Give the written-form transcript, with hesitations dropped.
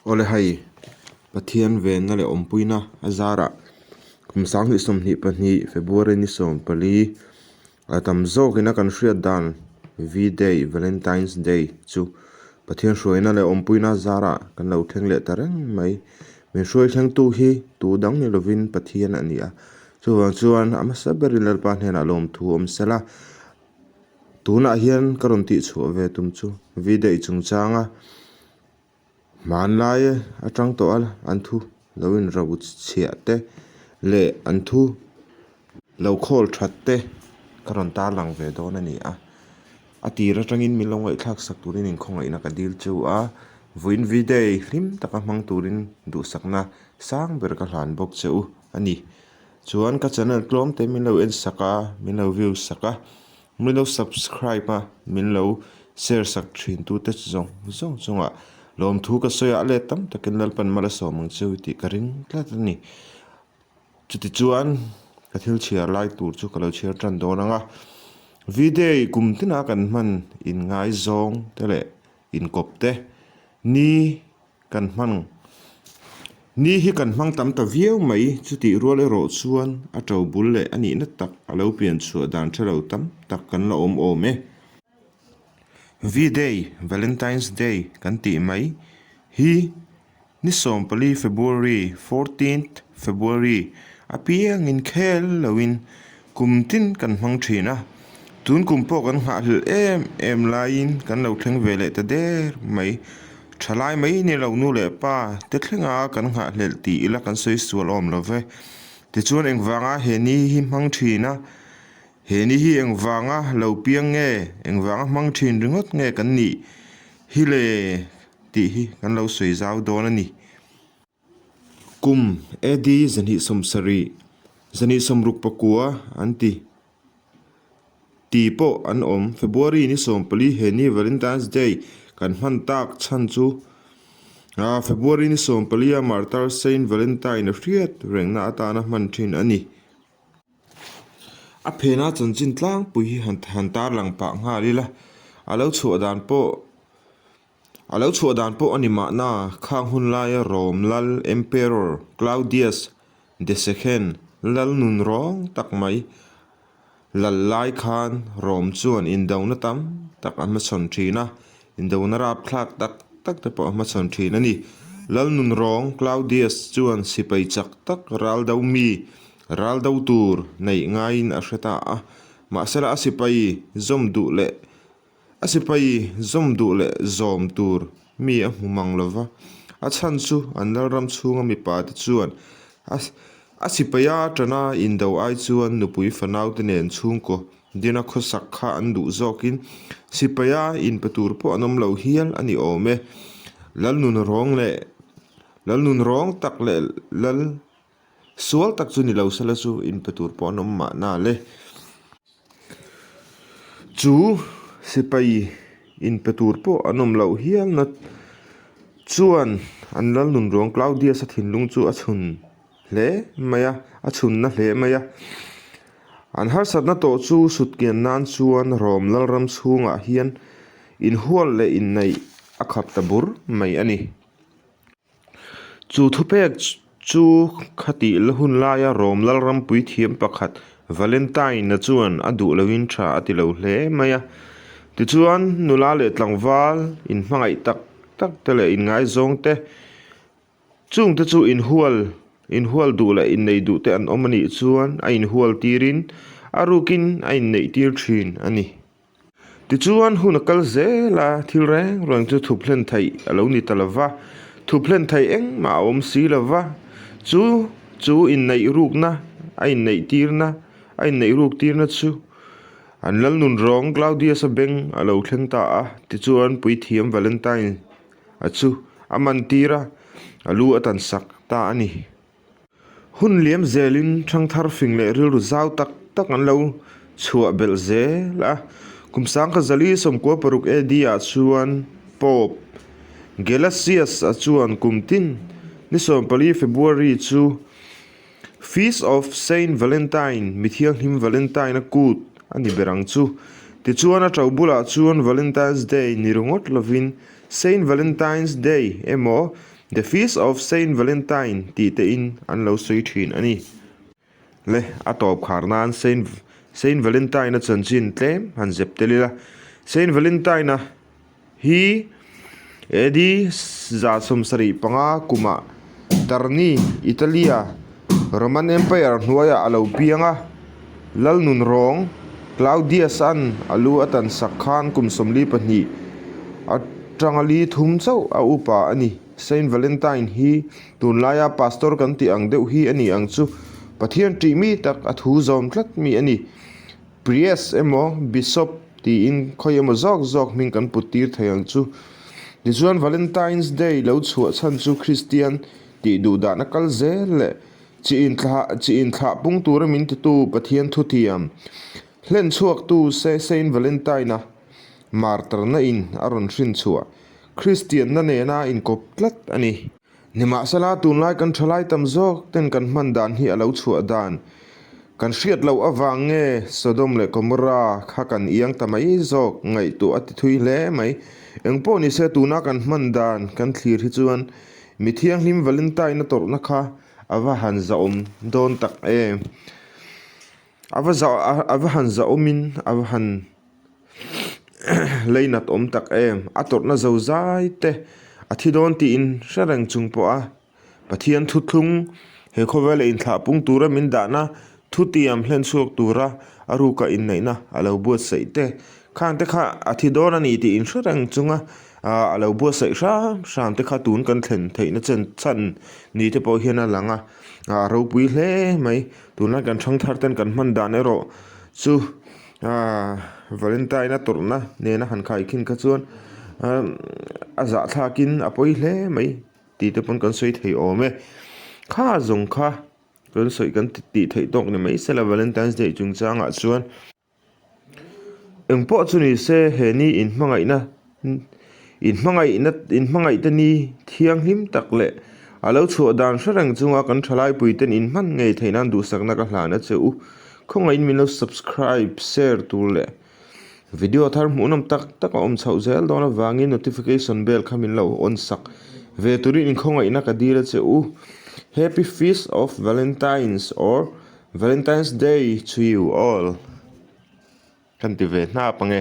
Awle hei, Pathian venna leh awmpuina a zarah kum 2022 February ni 14 a tam zawkina kan hriat dan V-Day, Valentine's Day, chu Pathian hruaina leh awmpuina a zarah kan lo thleng leh ta reng mai. Min hruai thlengtu hi tu dang ni lovin Pathian a ni a, chuvang chuan a hmasa berin Lalpa hnenah lawmthu awm sela. Tunah hian ka rawn tihchhuah ve tum chu V-Day chungchanga Hmanlai atang tawh a an thu lo inro chhiah te leh an thu lo khawl that te ka rawn tarlang ve dawn a ni a. A tir atangin min lo ngaihthlak sak turin inkhawngaihna ka dil chu a, vawiin V-day hlim taka hmang turin duhsakna sang ber ka hlan bawk che u a ni. Chuan ka channel tlawm te min lo en sak a, min lo view sak a. Min lo subscribe a, min lo share sak thin tute zawng zawng chungah lawmthu ka sawi a, a let tam takin Lalpan mal a sawm ang cheu tih ka ring tlat a ni. Chutichuan ka thil chhiar lai tur chu ka lo chhiar tan dawn ang a, V-day kum tina kan hman inngaizawng te leh inkawp te ni Kan hmang. Ni hi kan hmang tam ta viau mai, chutih rual erawh chuan a to bul leh a nihna tak a lo pian chhuah dan tha lo tam tak kan la awm awm e. V-Day, Valentine's Day, kan tih mai hi ni 14 February, fourteenth February, apiangin khel loin kum tin kan hmang thin a, tun kum pawh kan nghahhlelh em em laiin kan lo thleng ve leh ta der mai. Thalai mai ni lo nu leh pa te thlenga kan nghahhlelh tih ila kan sawi sual awm lo ve. Tichuan engvanga he ni hi hmang thin a, he ni hi engvanga lo piang nge, engvanga hmang thin ringawt nge kan nih hi le tih hi kan lo sawi zau dawn a ni. Kum AD 270, 269 an ti. Ti pawh an awm. February ni 14 he ni Valentine's Day kan hman tak chhan chu February ni 14 a Martyr Saint Valentine a hriat rengna atana hman thin a ni. A phena chanchin tlangpui hi han tarlang pah nghal ila, a lo chhuah dan pawh A lo chhuah dan pawh a ni mahna, khang hun laia Rom lal Emperor Claudius the Second lal nun rawng tak mai lal lai khan Rom chuan indona tam tak a hmachhawn thin a, indona rapthlak tak tak te pawh a hmachhawn thin a ni. Lal nun rawng Claudius chuan sipai chak tak ral do mi, ral do tur neih ngaiin a hre ta a, mahsela a sipai zawm duh leh A sipai zawm duh leh zawm tur mi a hmu mang lo va, a chhan chu an lalram chhunga mipa te chuan a a sipaia tana indo ai chuan nupui fanaute nen chhungkaw dina khawsak kha an duh zawkin sipaia inpe tur pawh an awm lo hial a ni awm e. Lalnun rawng leh Lalnun rawng tak leh lal Sual tak chu ni lo sela chu inpe tur pawh an awm mahna le. Chu sipai inpe tur pawh an awm loh hialna chuan an lal nun ruang Claudius-a thinlung chu a chhun hle mai a, a chhunna hle mai a. An harsatna tawh chu sutkian nan chuan Rom lalram chhungah hian inhual leh inneih a khap ta bur mai a ni. Chu thupek chu khatih la hun laia Rom lalrampui thiam pakhat Valentine-a chuan a duh loin tha a ti lo hle mai a. Tichuan, nula leh tlangval inhmangaih tak tak te leh inngaizawng te, chungte chu inhual inhual duh leh innei duh te an awm a nih chuan a inhual tirin a rukin a inneih tir thin a ni. Tichuan, hun a kal zel a, thil reng reng chu thup hlen theih a lo ni ta lo va, thup hlen theih engmah a awm si lo va, chu chu inneih rukna a inneih tirna a inneih ruk tirna chu an lal nun rawng Claudius-a beng a lo thleng ta a, tichuan puithiam Valentine-a chu a man tir a, a lu a tan sak ta a ni. Hun liam zelin ṭhangthar fing leh rilru zau tak tak an lo chhuah belh zel a. Kum sangkhat zali 96 AD ah chuan Pope Gelasius a chuan kum tin ni 14 February chu Feast of Saint Valentine, Mi Thianghlim Valentine-a kut a ni ber ang chu. Tichuan a ṭo bulah chuan Valentine's Day ni ringawt lovin Saint Valentine's Day emaw. The Feast of Saint Valentine tih tein an lo sawi thin a ni. Le, a tawp khar nan Saint Saint Valentine-a chanchin tlem han zep tel ila. Saint Valentine-a hi AD 75 kumah Terni, Italy-a Roman Empire hnuaiah a lo piang a. Lal nunrawng Claudius-a'n a lu a tan sak khan kum 42 atanga li thum chauh a upa a ni. Saint Valentine hi tunlaia pastor kan tih ang deuh hi a ni ang chu. Pathian ṭih mi tak a thu zawm tlat mi a ni. Priest emaw Bishop tiin khawi emaw zawk zawk hming kan put tir thei ang chu. Tichuan Valentine's Day lo chhuah chhan chu Kristian tih duh dahna kal zel leh chi inthlah chi inthlah pung tura min titu Pathian thuthiam hlen chhuaktu Saint Valentine-a martarna in a rawn hrin chhuah Kristianna nena inkawp tlat a ni. Nimahsela, tunlai kan thalai tam zawk ten kan hman dan hi a lo chhuah dan kan hriat loh avang nge Sodom leh Gomorrah kha kan iang ta mai zawk ngaihtuah a ti thui hle mai. Engpawh nise tuna kan hman dan kan thlir hi chuan mi thianghlim Valentine a tawrhna kha a va han zahawm dawn tak em. A va zah a va han zahawmin a va han leinat awm tak em. A tawrhna zo zai te a thi dawn tiin hre reng chung pawh a Pathian thuthlung he khawvela inthlah pung tura min dahna thutiam hlen chhuak tura a ruka inneihna a lo buatsaih te khang te kha a thi dawn a ni tih in hre reng chunga a lo buatsaih hram hram te kha tun kan thlen theihna chen chhan ni te pawh hian a lang a a ropui hle mai. Tunlai kan thangthar ten kan hman dan erawh chu aaa Valentine a tawrhna nena han khai khin kha chuan a zahthlakin a pawi hle mai tih te pawn kan sawi thei awm e. Kha zawng kha kan sawi kan tih theih tawk ni mai sela Valentine's Day chungchangah chuan. Engpawh chu ni se he ni inhmangaihna inhmangaihna inhmangaihte ni thianghlim tak leh a lo chhuah dan hre reng chunga kan thalaipuiten inhman ngei theih nan duhsakna ka hlan a che u. Khawngaihin min lo subscribe, share tur leh video thar hmuhnawm tak tak a awm chhoh zel dawn avangin notification bell kha min lo on sak ve turin inkhawngaihna ka dil a che u. Happy Feast of Valentine's or Valentine's Day to you all kan ti ve hnap ange.